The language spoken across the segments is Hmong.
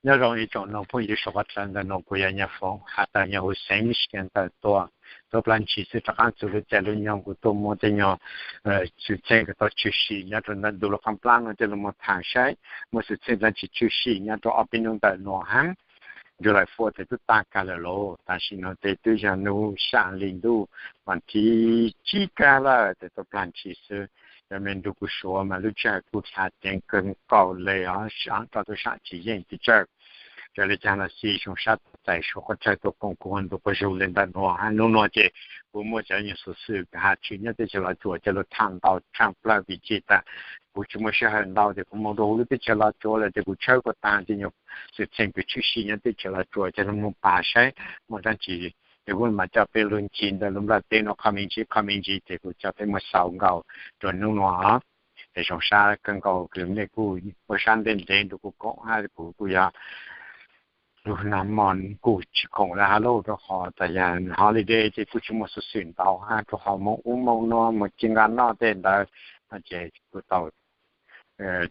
Nyob zoo ib tsoom noog phooj ywg suav qhov chaw ntawm no, kuv yog Nyiaj Foom has tas yog huv xeev Michigan tawm tuaj, tuaj plag ntshis xwb rov qaab txug lub caij lub nyoog kuv tuaj muab tej nyuag xwm txheej kws tau tshwm sim nyob rua ntawm ntu lub qaab plab no coj lug moog thaam saib muaj xwm txheej dlaab tsi tshwm sim nyob rua ob peb nub ntawm nuav hab. July fourth tes tub taag kag lawm lauj, tam sim no tes tub yog nub saam li ntuj, vas thiv tsib kag lawm tes tuaj plag ntshis xwb. Cov me nrug kuv suav mas lub teb chaws kuj hlaav ceev kawg nkaus le os, saam rua tub saam tsis yeej teb chaws. Raws le caag los xij zoo sab txais suav qhov chaw tuaj koom kuv ntu quas zug le ntawm nuav hab. Nub nuav ces kuv muaj cov nyuag xuv xwm has tshwm nyob teb chaws Los Tsuas coj lug thaam ntau tshaaj plawg vim tsi tas kuv tsis muaj sij hawm ntau tes kuv moog rua huv lub teb chaws Los Tsuas lawm tes kuv tshawb kuas taag tej nyuag xwm txheej kws tshwm sim nyob teb chaws Los Tsuas coj lug moog pav saib muaj dlaab tsi. Tes kuv mas coj peb lug ncig ntawm lub nplaj teb nuav qhov me ntsis qhov me ntsis tes kuv coj peb muaj xaus nkaus rua nub nuav. Tes zoo sab kawg nkaus kws mej kuj ua sab ntev ntev nrug kuv koom hab kuv kuj yog lug nag mo kuj tsis koom le hab lauj, rua qhov tas yog holiday ces kuj tsis muaj xuv xwm ntau hab, rua qhov moog ub moog nuav moog ci nqaa noj tej ntawd no ces kuj tau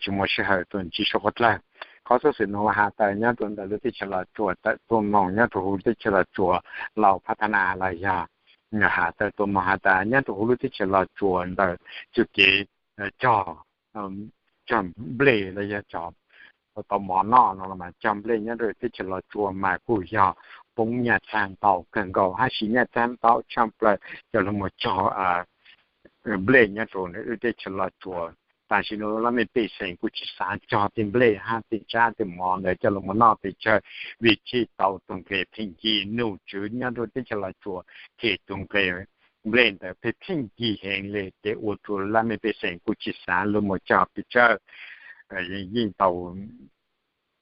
tsis muaj sij hawm tuaj ntsib suav qhov dlawg. Qhov xuv xwm nuav has tas nyob rua ntawm lub teb chaws Los Tsuas tawm tuaj moog nyob rua huv teb chaws Los Tsuas, Los Phab Thab Nas los yog has tawm tuaj moog has tas nyob rua huv lub teb chaws Los Tsuas ntawm txuj kev cog, cog nplej los yog cog tau mov noj no los mas cog nplej nyob rua teb chaws Los Tsuas mas kuj yog poob nyaj txag ntau kawg nkaus hab, siv nyaj txag ntau tshaaj plawg coj lug moog cog nplej nyob rua lub teb chaws Los Tsuas. Tam sim nuav lub laj mej pej xeem kuj tsis xaav cog tej nplej hab tej ntsab tej mov ntawd coj lug moog noj pes tsawg vim tsis tau tug nqe pheej yig. Num tswv nyob rua teb chaws Los Tsuas them tug nqe nplej ntawd pheej pheej yig heev le ces ua rua laj mej pej xeem kuj tsis xaav lug moog cog pes tsawg. Yeej tau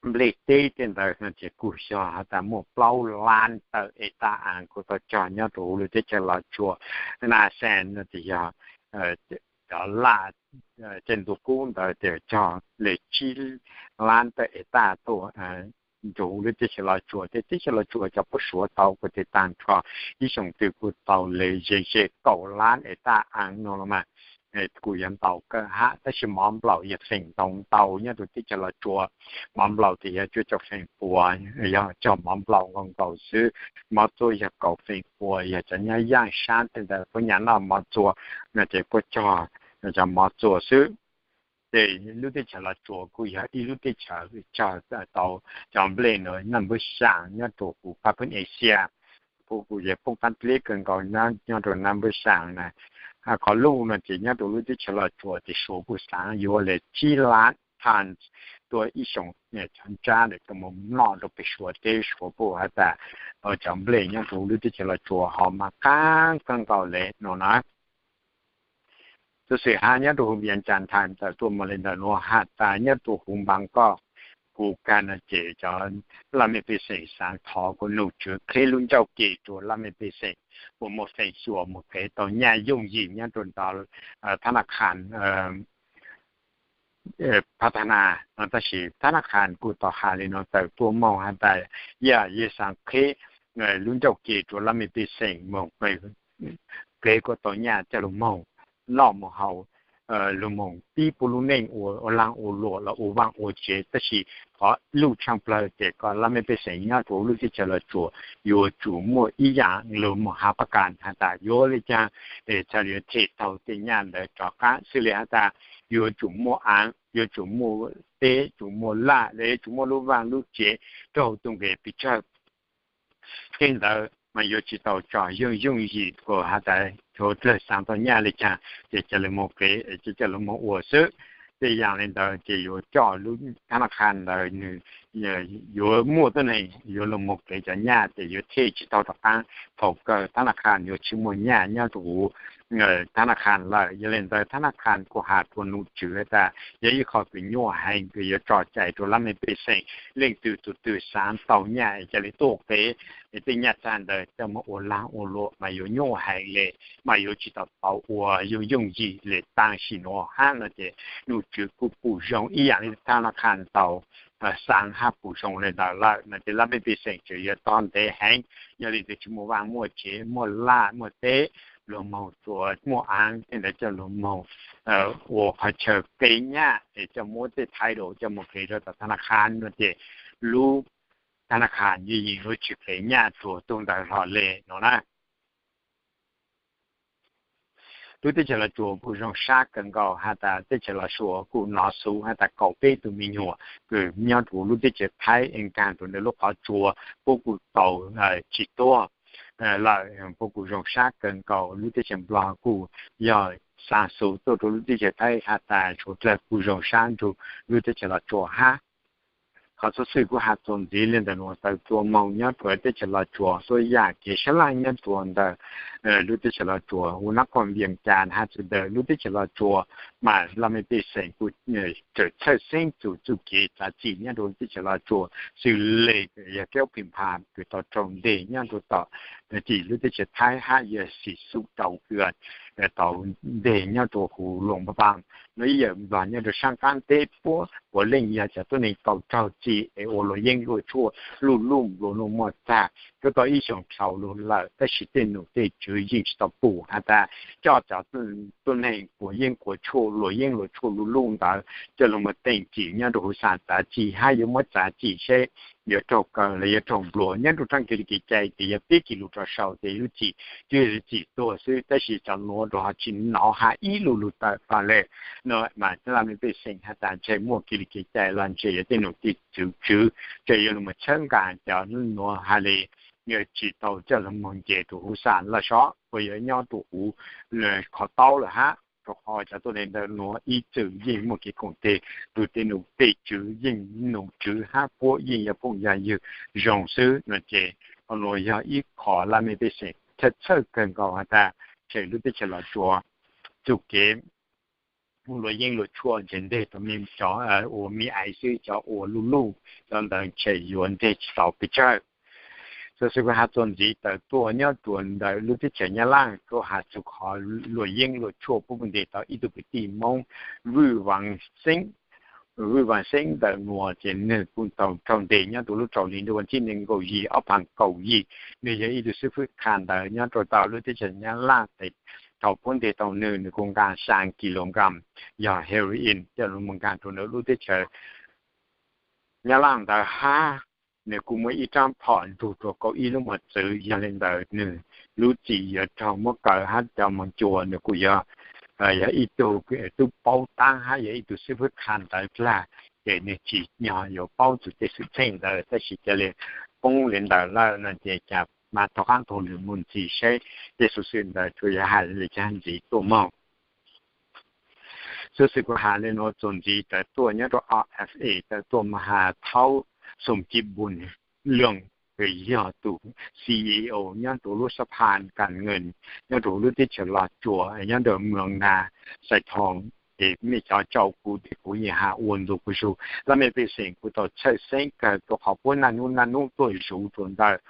nplej teb tej ntawd no ces kuj yog has tas muaj plaub lab tawm es taj aav kuj tau cog nyob rua huv lub teb chaws Los Tsuas. Nas xees no ces yog cov laj tej ntu qub ntawd tes cog le tsib lab tawm es taj tuaj rua huv lub teb chaws Los Tsuas. Tes teb chaws Los Tsuas cov pab suav tau kuj tes taag nrho ib xyoo twg kuj tau le ze ze kaum lab es taj aav no los mas kuj yog ntau kawg hab. Tab sis mov nplaum yog feem ntau ntau nyob rua teb chaws Los Tsuas. Mov nplaum tes yog cuaj caum feem pua, yog cog mov nplaum nkaus nkaus xwb. Mov txua yog kaum feem pua, yog cov nyab yaaj sab tej ntawd puab nyam noj mov txua no ces puab cog cov mov txua xwb. Ces lub teb chaws Los Tsuas kuj yog ib lub teb chaws cog tau cov nplej no number xyaa nyob rua huv pab phwb Asia. Puab kuj yog poob qab dleb kawg nkaus nyob rua number xyaa na. Qhov luj no ces nyob rua lub teb chaws Los Tsuas tes suav kuj xaav yuav le tsib lab tons tuaj ib xyoo, cov ntsab ntawd tuaj moog noj rua peg suav teb. Suav kuj has tas cov nplej nyob rua huv lub teb chaws Los Tsuas ho mas qaab kawg nkaus le no na. Xuv xwm hab nyob rua huv Vias Cas Times tawm tuaj moog le ntawm nuav has tas nyob rua huv Npaa Koj, kuv kag no ces cov laj mej pej xeem xaav thov kuas num tswv qheb lub ncauj ke rua laj mej pej xeem uas muaj feem xyuam moog qev tau nyaj yooj yim nyob rua ntawm thab na khan Phab Thab Nas no. Tab sis thab na khan kuj tau has le nuav tawm tuaj moog has tas yog yawg xaav qheb lub ncauj ke rua laj mej pej xeem moog qev kuas tau nyaj coj lug moog noj moog haus, lug moog pib puab lub neej ua laag ua luam los ua vaaj ua tsev. Tab sis qhov luj tshaaj plawg ces kom laj mej pej xeem nyob rua huv lub teb chaws Los Tsuas yuav tsum muaj ib yaam lug moog has pab kas has tas yuav le caag es txhaj le yuav them tau tej nyaj ntawd rov qaab. Xws le has tas yuav tsum muaj aav, yuav tsum muaj teb, tsum muaj laj, yuav tsum muaj lub vaaj lub tsev raug tug nqe pes tsawg. Tej ntawd mas yuav tsis tau tso yooj yooj yim kuas has tas cov dlawg xaav tau nyaj le caag ces coj lug moog qev, coj lug moog ua xwb. Tej yaam le ntawd ces yuav coj lub thab na khan ntawd nwg yuav muaj tuab neeg yuav lug moog qev cov nyaj ces yuav them tsis tau rov qaab. Thaus kawg thab na khan yuav tsis muaj nyaj nyob rua huv thab na khan lawm. Yog le ntawd thab na khan kuj has rua num tswv has tas yog ib qho kws nyuaj heev kws yuav tso cai rua laj mej pej xeem. Leej twg tug twg xaav tau nyaj es ca le tuaj qev tej nyaj txag ntawd coj moog ua laag ua luam mas yuav nyuaj heev le, mas yuav tsis tau tau ua yooj yooj yim le. Tam sim nuav hab no ces num tswv kuj pum zoo ib yaam le thab na khan tau xaav hab pum zoo le ntawd lawm no ces laj mej pej xeem tseem yuav tog ntev heev. Yog le ntawd tsis muaj vaaj muaj tsev, muaj laj muaj teb, lug moog txua, muaj aav tej ntawd coj lug moog ua qhov chaw qev nyaj es coj muab tej title coj moog qev rua tom thab na khan no ces lub thab nab khas yeej yeej yuav tsis plev nyaj rua tug ntawd hlo le no na. Lub teb chaws Los Tsuas kuj zoo sab kawg nkaus has tas teb chaws Los Tsuas kuj nov xov has tas kaum peb tug me nyuam kws nyob rua lub teb chaws Thaib nkaag rua ntawm lub qhov tsua puab kuj tau tsis tuag lawm, puab kuj zoo sab kawg nkaus. Lub teb chaws Nplog kuj yog xa xov tuaj rua lub teb chaws Thaib has tas suav dlawg kuj zoo sab nrug lub teb chaws Los Tsuas hab. Qhov xov xwm kuv has txuas ntxiv le ntawm nuav tawm tuaj moog nyob rua teb chaws Los Tsuas, tuab yam kev sab laj nyob rua ntawm lub teb chaws Los Tsuas, hu nab qog Vias Cas has txug ntawm lub teb chaws Los Tsuas mas laj mej pej xeem kuj txawm txhawj xeeb txug txuj kev txav txim nyob rua lub teb chaws Los Tsuas xws le yog kev ua phim pham kws tau raug nteg nyob rua tom tim lub teb chaws Thaib hab yog xim xum rau kws tau nteg nyob rua huv Luas Npaj Npaas no ib yam nplog nyob rua saab qaab teb puab puav leej yog cov tuab neeg tau raug txim es ua luam yeeb luam tshuaj luj luj nplua nuj muaj tag rua tau ib xyoos dhau lug lawm, tab sis tej nom tej tswv yeej tsis tau pum has tas coj cov tuab neeg quav yeeb quav tshuaj luam yeeb luam tshuaj luj luj ntawd coj lug moog teem txim nyob rua huv xam txav txim hab yuav muab txav txim seb yuav raug kaw los yuav raug nplua. Nyob rua tsaab kev li kev cai tes yog peb kis lus rua sau tes lub txim twb yog lub txim tuag xwb, tab sis cov nuav rua ho tsis nov has ib lu lug tawm pab le no mas laj mej pej xeem has tas ntshe muaj kev li kev cai los ntshe yog tej nom tej tswv tseem yuav lug moog txhawb nqaa cov nuav has le tsis tau coj lug moog nce rua huv xam laj sov uas yuav nyob rua huv qhov taub lawm hab, rua qhov cov tuab neeg ntawm nuav ib txwm yeej muaj kev koom tes rua tej nom tej tswv, yeej nom tswv hab puab yeej yog phooj yog ywg zoo xwb no ces qhov nuav yog ib qho laj mej pej xeem txhawj txhawj kawg nkaus has tas ntshe lub teb chaws Los Tsuas txuj kev ua luam yeeb luam tshuaj ntshe nteg tau cov ua mi aiv xwb, cov ua luj luj cov ntawd ntshe yuav nteg tsis tau pes tsawg. Xov xwm kuv has txuas ntxiv tawm tuaj nyob rua ntawm lub teb chaws Nyab Laj kuj has txug qhov luam yeeb luam tshuaj puab nteg tau ib tug kwv tij Moob Vwj Vaas Xeeb. Vwj Vaas Xeeb ntawm nuav ces nwg kuj tau raug nteg nyob rua lub rau hli ntuj vas thib neeg nkaum yim ob phav kaum yim. Nwg yog ib tug xib fwb qha ntawv nyob rua tau lub teb chaws Nyab Laj tes thaum puab nteg tau nwg, nwg kuj nqaa xyaa kis lus nkaam yog heroin coj lug moog nkaag rua ntawm lub teb chaws Nyab Laj ntawd hab. Nwg kuj muaj ib rab phom nrug rua kaum ib lub mos txwv, yog le ntawd nwg lub txim yuav raug muab kaw hab coj moog cua. Nwg kuj yog yog ib tug tub paub taab hab yog ib tug xib fwb qha ntawv dlaag, ces nwg tsim nyog yuav paub txug tej xwm txheej ntawd, tab sis ca le poob le ntawd lawm no ces ca mas thov qaab tug lug mus ntxiv seb tej xov xwm ntawd tsuas yog has le caag ntxiv tuaj moog. Xov xwm kuv has le nuav txuas ntxiv tawm tuaj nyob rua O F A tawm tuaj mas has thaub Xum Ci Pum Lwm, kws yog tug C E O nyob rua lub xab pha kas nws nyob rua lub teb chaws Los Tsuas nyob rua mws nas Xais Thoo. Ces mej cov tsaus kuv tes kuv yeej has ua ntu kuv zug, laj mej pej xeem kuj tau txhawj xeeb kawg rua qhov puab naj nub naj nub tuaj zuv rua ntawm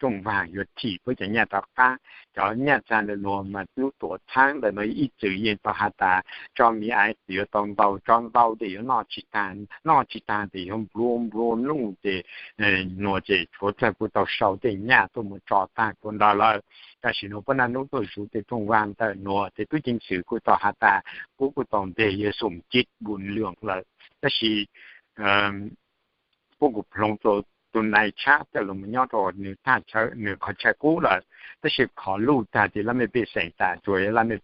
rooj vaag yuav thim puab cov nyaj rov qaab. Cov nyaj txag ntawm nuav mas lub tuam txhaab ntawm nuav ib txwm yeej tau has tas tso mi aiv tes yuav tau ntau, tso ntau tes yuav noj tsis taag, noj tsis taag tes yuav nplua nplua nuj ces nuav ces suav dlawg kuj tau sau tej nyaj tuaj mus tso taag rua ntawd lawm. Tam sim nuav puab naj nub tuaj zuv tej rooj vaag ntawm nuav ces tub ceev xwm kuj tau has tas puab kuj tau nteg yawg Xum Ci Pum Lwm lawm, tab sis puab kuj hloov tau tus nai tshab coj lug mus nyob rua nws thaj chaw, nws qhov chaw kub lawm. Tab sis qhov luj tag ces laj mej pej xeem tas tsuas yog laj mej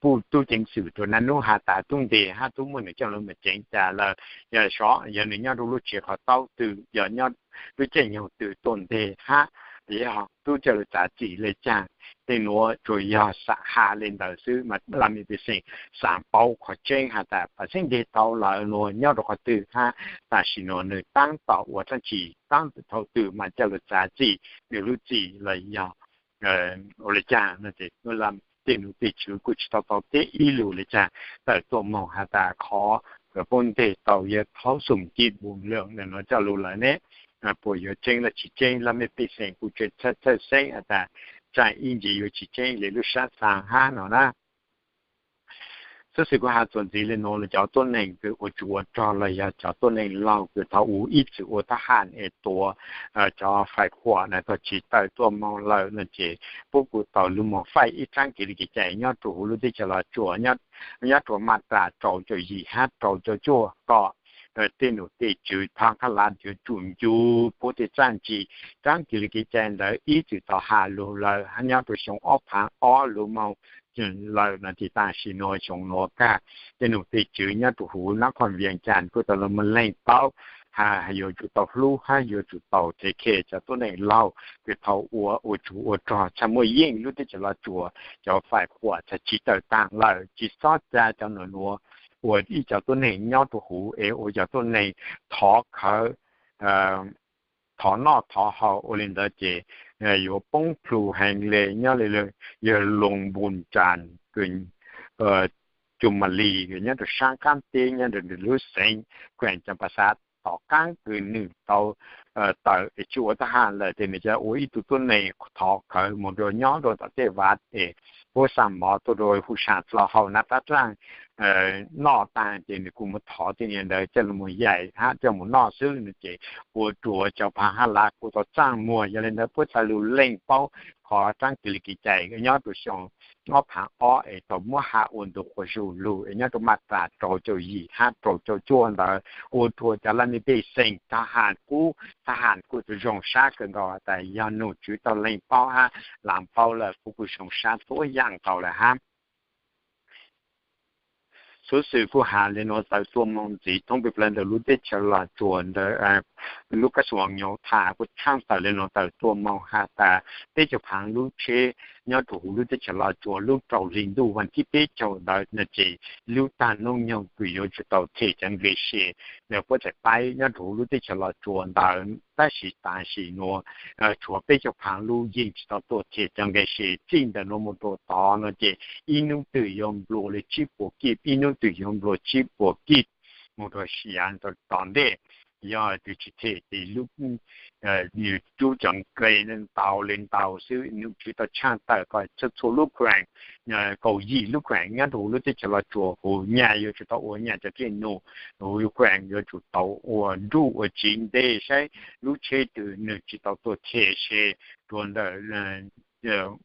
puj tub ceev xwm rua naj nub has tas tub nteg hab tub muab nws coj lug mus ceev cas lawm, yog sov yog nws nyob rua lub tsev qhov taub twg, yog nyob lub caij nyoog twg tuaj nteg hab yog tub coj lug txav txim le caag. Tej nuav tsuas yog xam has le ntawd xwb mas laj mej pej xeem xaav paub qhov tseeb has tas pam xeeb nteg tau lawm nuav nyob rua qhov twg hab tam sim nuav nws taab tom ua dlaab tsi, taab thaum twg mas coj lug txav txim, nws lub txim los yog ua le caag no ces tej nom tej tswv kuj tsis tau tau teb ib lus le caag. Tawm tuaj moog has tas qhov puab nteg tau yawg thaub Xum Ci Pum Lwm nuav coj lug lawm ne, puas yuav tseeb los tsis tseeb, laj mej pej xeem kuj tseem txhawj txhawj xeeb has tas tsaam ib ntsis yuav tsis tseeb le lub sab xaa hab no na. Xov xwm kuv has txuas ntxiv le nuav los cov tuab neeg kws ua tsuj ua rog los yog cov tuab neeg laug kws thaum ub ib txwm ua thab ham es tuav cov fais khuam na tau tsis tawm tuaj moog lawm no ces puab kuj tau lug moog faij ib tsaab kev li kev cai nyob rua huv lub teb chaws Los Tsuas nyob rua maj tas rau caum yim hab rau caum cuaj kom tej nom tej tswv thov qhab lav yuav tsum ncu puab tej txaj ntsim. Taab kis li kev cai ntawd ib txwm tau has lug lawm hab nyob rua xyoo ob phaav ob lug moog lawm no ces tam sim nuav xyoo nuav kag tej nom tej tswv nyob rua huv Nab Qhoos Vias Cas kuj tau lug moog leeg paub has yuav tsum tau hlub hab yuav tsum tau tes khe cov tuab neeg laug kws thaus ua ua tsug ua rog txhaj muaj yeej lub teb chaws Los Tsuas cov faim quam txhaj tsi tawm taag lawm. Tsi xob ca cov nuav nuav ua ib cov tuab neeg nyob rua huv es ua cov tuab neeg thov khawv thov noj thov haus ua li ntawd ces yuav poob plhu heev le nyob le yog Loos Npus Cas kws Cus Mas Lis nyob rua saab qaab teb nyob rua lub xeev khueem Cas Pas Xav tom qaab kws nwg tau tawm es tsi ua tab has lawm tes nwg ca ua ib tug tuab neeg thov khawv moog rua nyob rua tom tej vav es puab xa mov tuaj rua hu sa dlhau hau nab tab dlaaj noj taag ces nwg kuj muab thov tej niag ntawd coj lug moog yaim hab coj moog noj xwb no ces ua rua cov phaav hab lav kuj tau txaaj muag. Yog li ntawd puab txhaj lug leej paub qhov taab kis li kev cai nyob rua xyoo ob phaav ob es tau muab has ua ntu quas zug lug es nyob rua maj tas rau caum yim hab rau caum cuaj ntawd ua rua cov laj mej pej xeem thab has qub thab has kuj tau zoo sab kawg nkaus has tas yog nom tswv tau leej paub hab lav paub lawm kuv kuj zoo sab tuab yaam nkaus lawm hab. Xuv xwm kuj has le nuav tawm tuaj moog ntxiv thoob peb plawg ntawm lub teb chaws Los Tsuas ntawd lub kab xuam nyuj tham kuj tshaaj tawm le nuav tawm tuaj moog has tas peb caug phaav lub tsheb nyob rua huv lub teb chaws Los Tsuas lub rau hli ntuj vas thib peb caug ntawd no ces lub tag noob nyoog kws yuav tsum tau them cov nqe se ntawm puab txhais paib nyob rua huv lub teb chaws Los Tsuas ntawd tab sis tam sim nuav tshuav peb caug phaav lub yeej tsi tau tuaj them cov nqe se. Txij ntawm nuav moog rua tod no ces ib nub twg yuav nplua le tsib puas kib, ib nub twg yuav nplua tsib puas kib moog rua yav tom ntej. Yog twg tsi them ces lub cub cov nqe ntau le ntau xwb. Nom tswv tau tshaaj tawm kom txhua txhua lub khueem kaum yim lub khueem nyob rua huv lub teb chaws Los Tsuas huv nyaj yuav tsum tau ua nyaj cov dlej num, huv khueem yuav tsum tau ua nruj ua tsiv ntej saib lub tsheb twg nwg tsi tau tuaj them se rua ntawm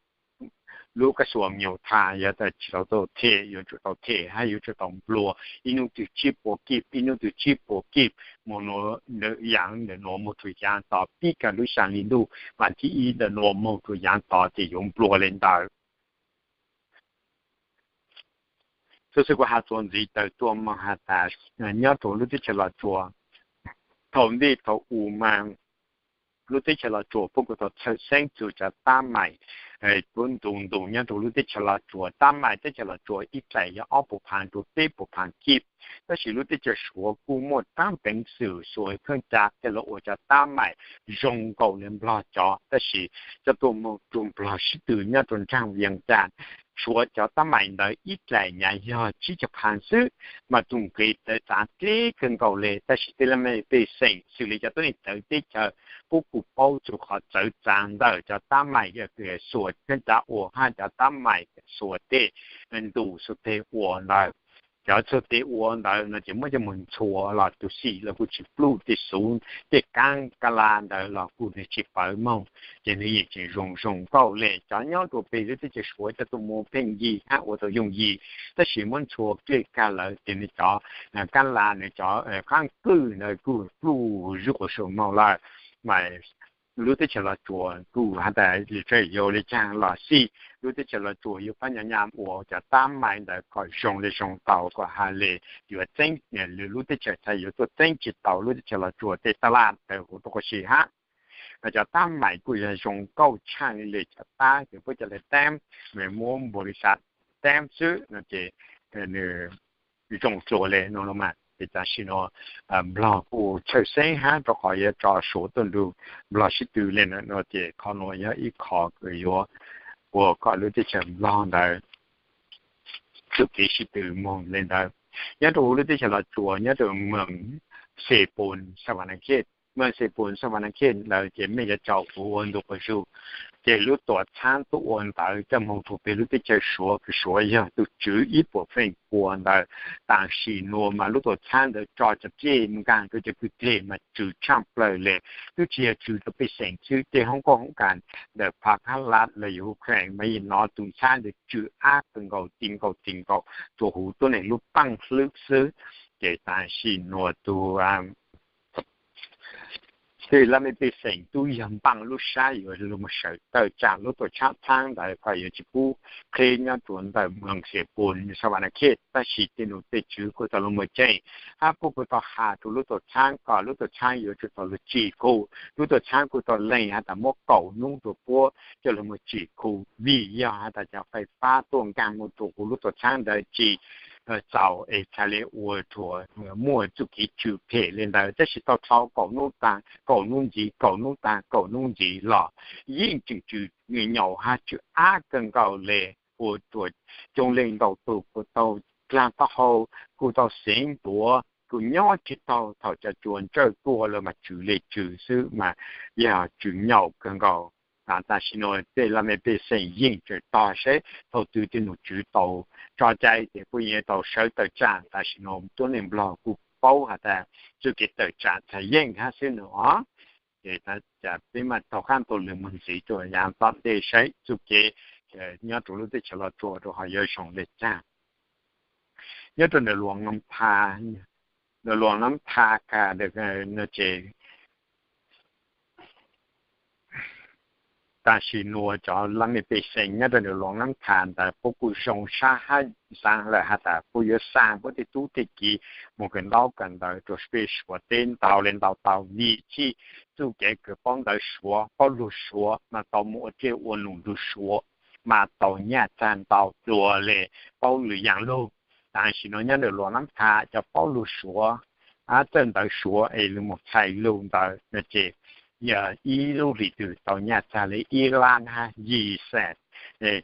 lub kab xuam nyuj tham yog tas tsi tau tuaj them yuav tsum tau them hab yuav tsum tau nplua ib nub twg tsib puas kib, ib nub twg tsib puas kib moog nuav, yaav ntawm nuav moog rua yaav tod pib kag lub xyaa hli ntuj vas thib ib ntawm nuav moog rua yaav tod ces yuav nplua le ntawd. Xuv xwm kuv has txuas ntxiv tawm tuaj moog has tas nyob rua lub teb chaws Los Tsuas thaum ntej thaum u mas lub teb chaws Los Tsuas puab kuj tau txhawj xeeb txug cov tab maim puab ntu ntu nyob rua lub teb chaws Los Tsuas. Tab maim teb chaws Los Tsuas ib dlaim yog ob puas phaav rua peb puas phaav kib, tab sis lub teb chaws Suav kuj muaj taab peev xwm xuas khaub ncav tej lug ua cov tab maim zoo nkaus le Nplog cov, tab sis coj tuaj moog rua Nplog sib tw nyob rua nraag Vias Cas. Suav cov tab maim ntawd ib dlaim nyaj yog tsib caug phaav xwb, mas tug nqe txawv txav dleb kawg nkaus le, tab sis tej laj mej pej xeem xws li cov tuab neeg txawv teb chaws puab kuj paub txug qhov txawv txav ntawm cov tab maim xuas khaub ncav ua hab cov tab maim xuas tej ntu xuas teg ua ntawd. Cov xuas teg ua ntawd no ces muab coj moog ntxhua los tug xim los kuj tsi pluj, tej xuv tej kaab kab la ntawd los kuj nwg tsi pawv moog, ces nwg yeej tseem zoo zoo nkauj le. Cov nyob rua peg lub teb chaws Suav coj tuaj muag pheej yig hab ua tau yooj yim, tab sis muab ntxhua dlej kag lawm ces nwg cov kaab la nwg cov qaab qwj ntawd kuj pluj zuj quas saum moog lawm. Mas lub teb chaws Los Tsuas kuj has tas txawm yuav le caag los xij, lub teb chaws Los Tsuas yuav pab nyam nyam ua cov tab maim ntawd kom zoo le zoo tau kom has le yuav txeeb, lub teb chaws txhaj yuav tuaj txeeb tsi tau lub teb chaws Los Tsuas tej taj laj tawv huv tuaj huv si hab. Cov tab maim kuj yog zoo nkauj tshaaj le cov tab kws puab cov le taab, muab npaum li xav taab xwb no ces nwg zoo dlua le no los mas. Ces tam sim no Nplog kuj txhawj xeeb hab rua qhov yuav tso Suav tuaj nrug Nplog sib tw le no ces qhov nuav yog ib qho kws yuav ua kom lub teb chaws Nplog ntawd txuj kev sib tw moog le ntawd. Nyob rua huv lub teb chaws Los Tsuas nyob rua moos Xes Poos Xas Vas Nas Khej, moos Xes Poos Xas Vas Nas Khej ntawd ces mej yuav tsaus huv ua ntu quas zug, ces lub tuam txhaab tuaj ua ntawd coj moog rua peg lub teb chaws Suav kws Suav yog tug tswv ib puas feem pua ntawd. Tam sim nuav mas lub tuam txhaab ntawd tso cov dlej nkaag rua cov pwg dlej mas tsw tshaaj plawg le, tub tsi yog tsw rua pej xeem xwb, tej hoob nkauj hoob kas ntawm Pha Khab Lab los yog Ukraine mas yeej nov tug txhaab ntawd tsw ab kawg nkaus ti nkaus ti nkaus rua huv tuab neeg lub paaj hlwb xwb. Ces tam sim nuav tus tej laj mej pej xeem tub yog npaaj lub sab yuav lug sawv tawm tsaam lub tuam tshaab txhaab ntawd kom yuav tsis pub qheb nyob rua ntawm moos Xia Pus Sa Vas Nas Khej, tab sis tej num tej tswv kuj tau lug moog tseem hab puab kuj tau has rua lub tuam tshaab kom lub tuam tshaab yuav tsum tau lug tsim khu lub tuam tshaab kuj tau lees has tas muab kaum nub rua puab coj lug moog tsim khu vim yog has tas cov fais fab tuaj nkaag moog rua huv lub tuam tshaab ntawd tsis txaus es txhad le ua rua muaj txuj kev tsw phem le ntawd. Tab sis tau dhau kaum nub taag kaum nub ntxiv kaum nub taag kaum nub ntxiv los yeej tseem tsw nyaum hab tsw ab kawg nkaus le ua rua coob leej ntau tug kuj tau dlaag taub hau, kuj tau xeev tuav, kuj nyob tsis taug thaum cov cua ntsawj tuaj lawm mas tsw le tsw xwb mas yog tsw nyaum kawg nkaus. Tam sim nuav tej laj mej pej xeem yeej tseem tog seb thaum twg tej num tswv tau tso cai ces puab yeej tau sawv tawm tsaam. Tam sim nuav tuab neeg Nplog kuj paub has tas txuj kev tawm tsaam txhaj yeej hab xwb nua. Ces peb mam taug qaab taug lug moog ntxiv rua yav tom ntej saib txuj kev nyob rua lub teb chaws Los Tsuas rua ho yuav zoo le caag. Nyob rua ntawm Luas Nab Tha, Luas Nab Tha ka ces tam sim nuav cov laj mej pej xeem nyob rua ntawm Luas Nab Tha ntawd puab kuj zoo sab hab xaav lawm has tas puab yuav xaa puab tej tub tej kiv moog kawm ntaub kawm ntawv rua peb Suav teb ntau le ntau tau vim txhij txuj kev kawm paub ntawv Suav paub lug Suav mas tau moog ua tsiaj ua num lug Suav mas tau nyaj txag ntau dlua le paub lwm yaam lug. Tam sim nuav nyob ntawm Luas Nab Tha cov paub lug Suav, txawj ntawv Suav es lug moog txhais lug ntawd no ces yog ib lub hlis twg tau nyaj txag le ib lab hab yim xees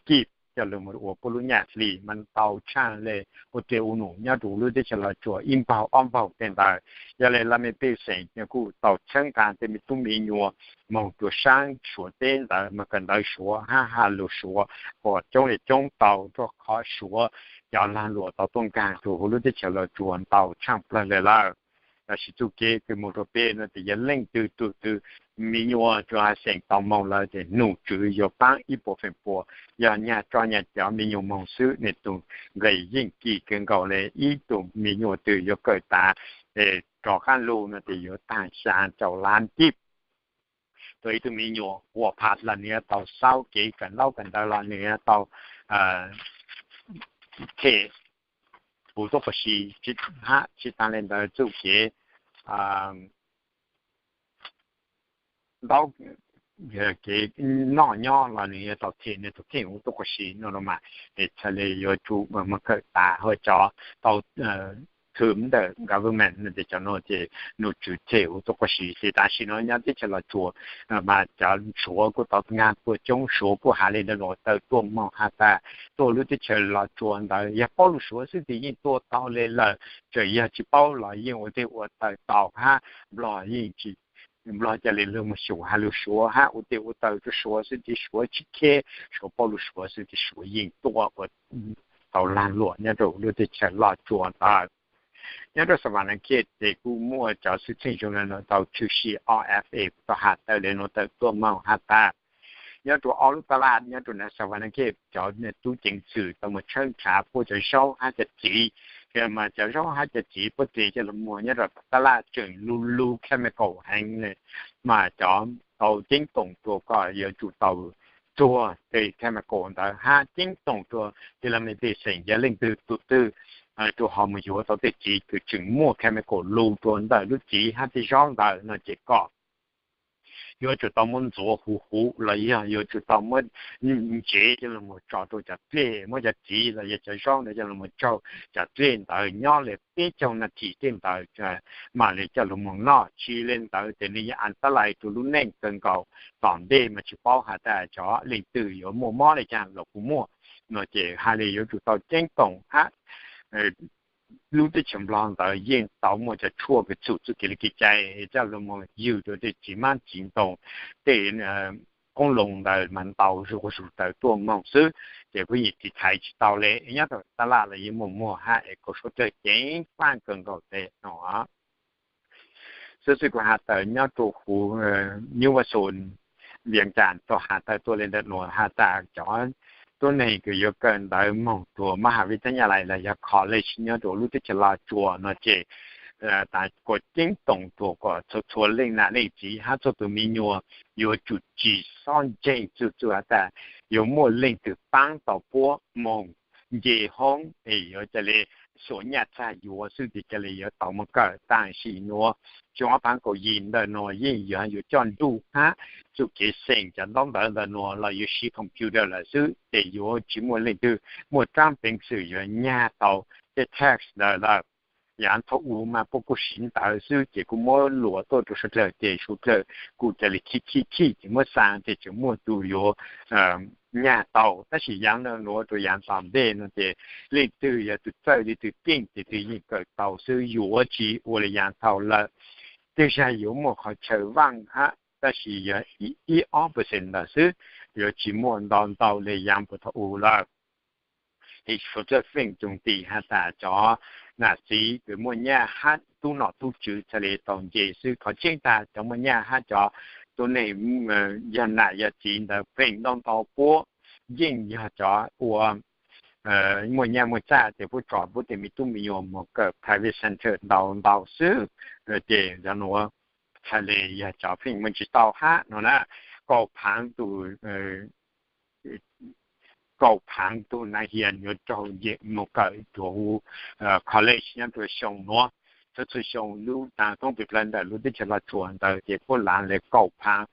kij coj lug moog ua puab lub nyaj hli mas tau tshaaj le ua tsiaj ua num nyob rua lub teb chaws Los Tsuas ib npaug ob npaug tej ntawd. Yog le laj mej pej xeem kuj tau txhawb nqaa tej me tub me nyuam moog rua saab Suav teb ntawd mas kawm ntawv Suav hab has lug Suav kom coob le coob tau rua qhov Suav cov laag luam tau tuaj nkaag rua huv lub teb chaws Los Tsuas ntau tshaaj plawg le lawm. Tab sis txuj kev kws moog rua peb no tes yog leej twg tug twg me nyuam tsuas has xeem tau moog lawm tes num tswv yuav paab ib puas feem pua. Yog nyag tso nyag cov me nyuam moog xwb nwg tug nqe yeej kim kawg nkaus le ib tug me nyuam twg yuav kawm tas rov qaab lug no tes yuav taag xya caum lab kij. Tug ib tug me nyuam huam phaj los nwg yuav tau xaub kev kawm ntaub kawm ntawv los nwg yuav tau them huv tuab qua si, hab tsis taag le ntawd txuj kev ntaub kev noj nyob los nwg yuav tau them nwg tug kheej huv tuab qua si no mas txhad le yuav tsum moog kawm tas hab cov tau thwm ntawm government no tes cov no ces num tswv them huv tuab qua si. Ces tam sim no nyob teb chaws Los Tsuas mas cov Suav kuj tau nkaag puas coob, Suav kuj has le ntawd nuav tawm tuaj moog has tas tuaj lub teb chaws Los Tsuas ntawd yog paub lug Suav xwb tes yeej tuaj tau le lawm, tseem yog tsis paub los yeej ua tes ua tawm tau hab Nplog yeej tsis Nplog ca le lug moog xyum has lug Suav hab ua tes ua tawm rua Suav xwb tes Suav tsis khe, Suav paub lug Suav xwb tes Suav yeej tuaj ua tau laag luam nyob rua lub teb chaws Los Tsuas ntawd. Nyob rua Sa Vas Nas Khej tes kuj muaj cov xwm txheej zoo le nuav tau tshwm sim, O F A kuj tau has tawm le nuav tawm tuaj moog has tas nyob rua ob lub tab laj nyob rua Sa Vas Nas Khej cov tub ceev xwm tau moog tshawb nrhav puab cov zaub hab cov txiv, mas cov zaub hab cov txiv puab tes coj lug muag nyob rua tab laj tseem lug lug chemical heev le, mas cov tau ceeb toom rua kom yuav tsum tau tsuag tej chemical ntawd hab ceeb toom rua tej laj mej pej xeem yog leej twg tug twg tsuas ho moog yuav tau tej txiv kws tseem muaj chemical lug rua ntawm lub txiv hab tej zaub ntawd no ces kom yuav tsum tau muab ntxuav huv huv los yog yuav tsum tau muab ntsev coj lug moog tso rua cov dlej, muab cov txiv los yog cov zaub ntawd coj lug moog tsaug cov dlej ntawd nyob le peb caug nas this tej ntawd mam le coj lug moog noj. Tsis le ntawd tes nwg yog an tab lais rua lub neej kawg nkaus. Tom ntej mas tsis paub has tas cov leej twg yuav muaj mob le caag los kuj muaj no ces has le yuav tsum tau ceeb toom hab lub teb chaws Nplog ntawd yeej tau muaj cov tshuaj kws txhum txuj kev le kev cai coj lug moog ywg rua tej txiv hmab txiv ntoo, tej qoob loo ntawd mas ntau zuj zus tawm tuaj moog xwb. Ces puab yeej tiv thaiv tsis tau le, nyob rua tab laj los yeej muaj muag hab es kaum suav dlawg ceev faj kawg nkaus tes no. Xwb xwb kuv has tawm nyob rua huv Nyuj Vaj Xus, Vias Cas tau has tawm tuaj le ntawm nuav has tas cov tuab neeg kws yuav kawm ntawv moog rua mab has vib thab nyaj lais los yog college nyob rua lub teb chaws Los Tsuas no ces tas kuas ceeb toom rua kuas txhua txhua leej nam leej txiv hab txhua tug me nyuam yuav tsum tsi xob ntseeg txug txug has tas yuav muaj leej twg paab tau puab moog nce hoob es yuav ca le xuas nyaj txag yuav xwb ces ca le yuav tau moog kawm. Tam sim nuav xyoo ob phav kaum yim ntawm nuav yeej yuav yuav coj nruj hab txuj kev xeem cov ntaub ntawv ntawm nuav los yuav siv computer lawm xwb ces yuav tsi muaj leej twg muaj tsaab peev xwm yuav nyag tau tej test ntawd lawm. Yav thaum u mas puab kuj siv ntawv xwb ces kuj muab luas tuaj rua suav dlawg ces suav dlawg kuj ca le khib khib khib ces muab xaa ces tseem muaj tug yuav nyag tau. Tab sis yav nuav rua yav tom ntej no ces leej twg yog tug txawj leej twg keej ces twg yeej kawm tau xwb, yuav tsi ua le yav thaum lawm. Tej zag yuav muaj qhov chaw vaaj hab tab sis yog ib ob percent ntawd xwb, yuav tsi muaj ntau ntau le yav puag thaum u lawm. Es suav dlawg feem txoos tis has tas cov nam txiv kws muaj nyaj hab tub nom tub tswv txhaj le tau nce xwb. Qhov tseeb tag cov muaj nyaj hab cov tuab neeg yog nam yog txiv ntawd feem ntau ntau puab yeej yog cov ua muaj nyaj muaj txag ces puab tso puab tej me tub me nyuam moog kawm private center ntau ntau xwb. Ces cov nuav txhaj le yog cov feem muaj tsi tau hab no na. Kaum phaav tug kaum phaav tug nav hias yuav raug nce moog kawm rua huv college nyob rua xyoo nuav. Txhua txhua xyoo lub taag thoob plig plawg ntawm lub teb chaws Los Tsuas ntawd ces puab laav le kaum phaav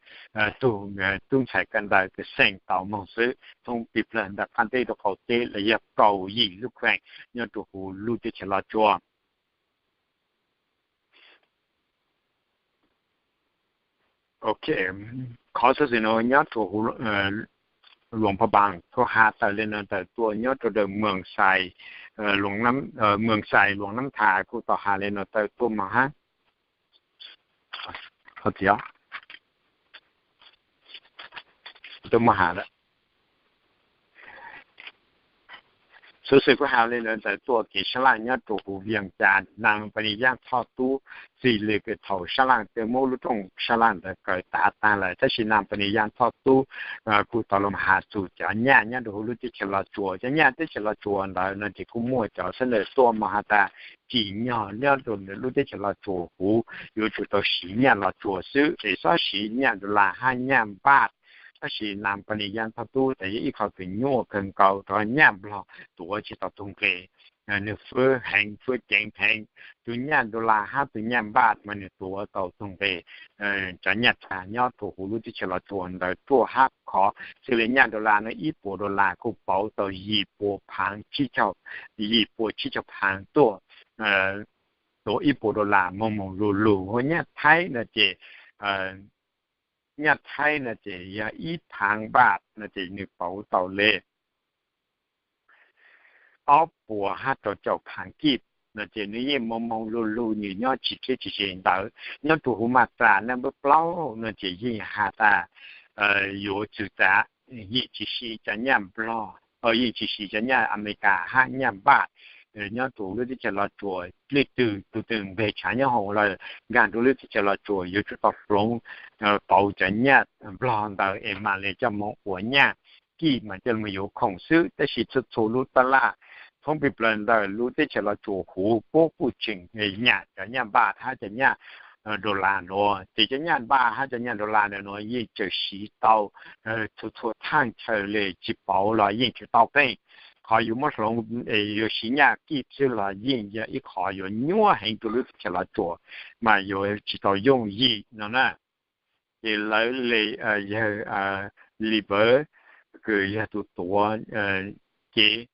tug tub ntxhais kawm ntawv kws xeem tau moog xwb thoob plig plawg ntawm qaab teb rua qaum teb los yog kaum yim lub kheem nyob rua huv lub teb chaws Los Tsuas. Ok, qhov xov xwm nuav nyob rua huv Luas Pha Npaas kuj has tawm le nuav tawm tuaj, nyob rua dawm Moos Xais, Moos Xais Luas Nab Thas kuj tau has le nuav tawm tuaj mas hab. Xov xwm kuj has le nuav tawm tuaj kev sab laj nyob rua huv Vias Cas, Nas Npas Nis Yaaj Thoj Tub txij le kws thaum sab laj twb muab lub rooj sab laj ntawd kaw tav taag lawm, tab sis Nas Npas Nis Yaaj Thoj Tub kuj tau los has txug cov nyaj nyob rua huv lub teb chaws Los Tsuas. Cov nyaj teb chaws Los Tsuas ntawd no ces kuj muaj cov xab ntawm tuaj mas has tas tsim nyog nyob rua lub teb chaws Los Tsuas huv yuav tsum tau siv nyaj Los Tsuas xwb, es xob siv nyaj dollar hab nyaj npaj. Tab sis Nas Npas Nis Yaaj Thoj Tub tas yog ib qho kws nyuaj kawg nkaus rua nyaj Nplog tuav tsi tau tug nqe. Nwg fwb heev, fwb ceev heev. Tug nyaj dollar hab tug nyaj npaj mas nwg tuav tau tug nqe. Cov nyaj txag nyob rua huv lub teb chaws Los Tsuas ntawd ruaj hab khov, xws le nyaj dollar no ib puas dollar kuj pauv tau yim puas phaav, yim puas tsib caug phaav tuaj, tuav ib puas dollar moog moog lug lug. Huab nyaj Thaib no ces nyaj Thaib no ces yog ib phaav npaj no ces nwg pauv tau le ob puas hab rau caum phaav kib no ces nwg yeej moog moog lug lug, nwg nyob tsis dleb tsis ze ntawd. Nyob rua huv mas tas naj npawb plaub no ces yeej has tas yuav txwv txav, yeej tsis siv cov nyaj Nplog, yeej tsis siv cov nyaj Amelikas hab nyaj npaj. Nyob rua lub teb chaws Los Tsuas leej twg tug twg npeg tshav nyob hoom los nkaag rua lub teb chaws Los Tsuas yuav tsum tau hloov pauv cov nyaj Nplog ntawd es mam le coj moog ua nyaj kib mas coj moog yuav khoom xwb. Tab sis txhua txhua lub tab laj thoob plig plawg ntawm lub teb chaws Los Tsuas huv puab kuj tseem nyam cov nyaj npaj hab cov nyaj dollar nuav. Ces cov nyaj npaj hab cov nyaj dollar ntawm nuav yeej tseem siv tau txhua txhua thaaj chaw le, tsis pauv los yeej tseem tau qeej. Qhov yuav muab hloov es yuav siv nyaj kib xwb los yeej yog ib qho yuav nyuaj heev rua lub teb chaws Los Tsuas mas yuav tsis tau yooj yim no na. Ces lawv le yawg Li Pawv kws yog tug tuav kev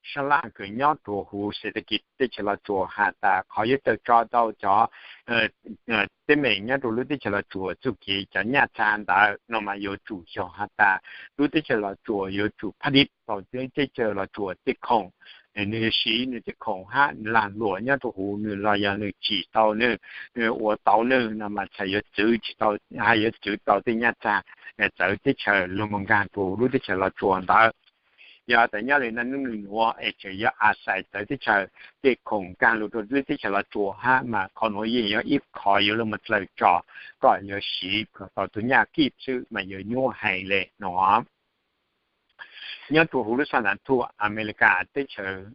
sab laj kws nyob rua huv xes tas kis teb chaws Los Tsuas has tas qhov yuav tawm tso tau cov teeb meem nyob rua lub teb chaws Los Tsuas txuj kev cov nyaj txag ntawd no mas yuav tsum yog has tas lub teb chaws Los Tsuas yuav tsum phaj dib tau teb chaws Los Tsuas tej khoom, nwg yuav siv nwg tej khoom hab lag luam nyob rua huv nwg los yog nwg tsim tau nwg, ua tau nwg no mas txhais yuav txwv tsis tau, hab yuav txwv tau tej nyaj txag txawv teb chaws lug moog nkaag rua lub teb chaws Los Tsuas ntawd. Yog tas nyob le naj nub nub nuav es tseem yuav a xais txawv teb chaws tej khoom nkaag lug rua lub teb chaws Los Tsuas hab mas qhov nuav yeej yog ib qho yuav lug moog dlaws tso kom yuav siv tau tug nyaj kib xwb mas yuav nyuaj heev le no. Nyob rua huv lub xab ntha thuj Amelikas teb chaws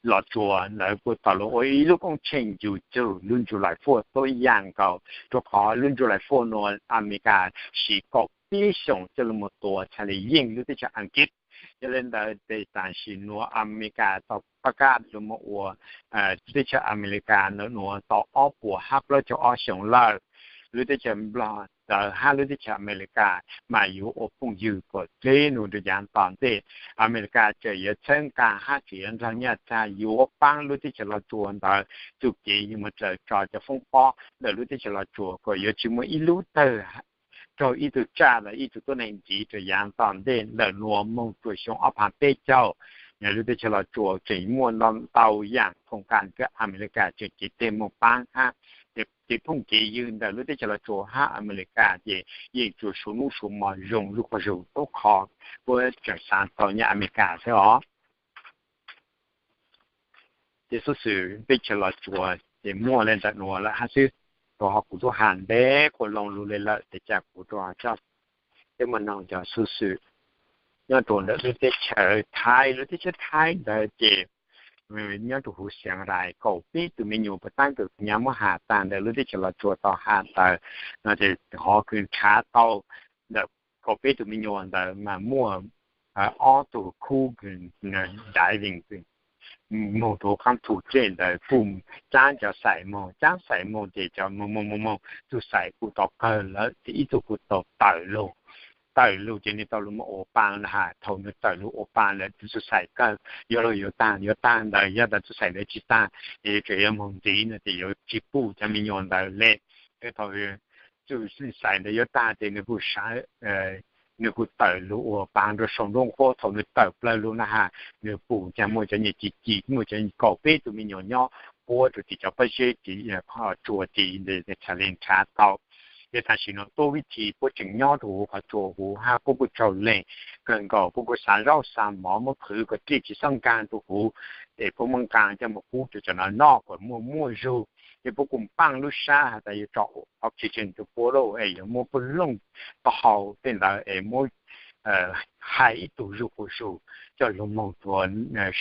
Los Tsuas ntawd kuj tau los ua ib lub koob tsheej yug cug lub July Fourth tuab yaam nkaus, rua qhov lub July Fourth nuav Amelikas siv kaum peb xyoos coj lug moog tua txhad le yeej lub teb chaws Askiv. Yog le ntawd tes tam sim nuav Amelikas tau pab kaj lug moog ua teb chaws Amelikas ntawm nuav tau ob puas hab plaub caug ob xyoos lawm. Lub teb chaws Nplog ntawd hab lub teb chaws Amelikas mas yuav ua phooj ywg kom dleb nug rua yaav tom ntej. Amelikas tseem yuav txhawb nqaa hab tseem yuav nrog nyaj txag yuav paab lub teb chaws Los Tsuas ntawd txuj kev yuav moog raws tso cov foob pob ntawm lub teb chaws Los Tsuas kom yuav tsi muaj ib lub tawg raug ib tug tsaj los ib tug tuab neeg ntxiv rua yaav tom ntej ntawm nuav moog rua xyoo ob phav peb caug. Lub teb chaws Los Tsuas tseem muaj ntau yaam khoom kas kws Amelikas tseem cev teg moog paab hab ces phooj kev ywg ntawm lub teb chaws Los Tsuas hab Amelikas ces yeej tsuas suav nub suav mo zoo zuj quas zug tub qho puab tseem xaav tau nyaj Amelikas xwb os. Ces xuv xwm teb chaws Los Tsuas ces muaj le ntawm nuav lawm hab xwb. Rua qhov kuv tub has ntev quas loo lug le lawm tes ca kuv rua coj peb moog noog cov xuv xwm nyob rua ntawm lub teb chaws Thaib. Lub teb chaws Thaib ntawd ces nyob rua huv Xias Rais kaum peb tug me nyuam puas taab kws kuv nyab muab has taag ntawm lub teb chaws Los Tsuas tau has tawm no ces qhov kws nrhav tau ntawm kaum peb tug me nyuam ntawd mas muaj ob tug khub kws diving moog rua huv qaab thu dlej ntawd kuj caab cov xais moog, caab xais moog ces cov moog moog moog moog tug xais kuj tau kawg lawm ces ib tug kuj tau tawm lug. Tawm lug ces nwg tau lug moog ua paa na has, thaum nwg tawm lug ua paa lawm tug xais kawg yuav lug yuav taag yuav taag ntawd yog tas tug xais ntawd tsi taag ces yuav tsum yuav moog ntxiv no ces yuav tsi pum cov me nyuam ntawd le. Thaum tug xais ntawd yuav taag ces nwg kuj sav nwg kuj tawm lug ua paa rua sau nruab nqhuab. Thaum nwg tawm plawg lug na has nwg pum caag muaj cov nyuas ci ci, muaj cov kaum peb tug me nyuam nyob puab rua tim cov pob zeb tim qhov tsua tim ntawd txhad le nrhav tau. Ces tam sim no tuab vib thi puab tseem nyob rua huv qhov tsua huv hab puab kuj tsaug leeg kawg nkaus, puab kuj xaav zaub xaav mov muab qhwv kom dlej tsi xob nkaag rua huv es puab muab nqaa coj moog pub rua cov no noj kom muaj muaj zug. Ces puab kuj npaaj lub sab has tas yuav tso oxygen rua puab lawm es yuav muab puab looj taub hau tej ntawd es muab hais ib tug zuj quas zug coj lug moog rua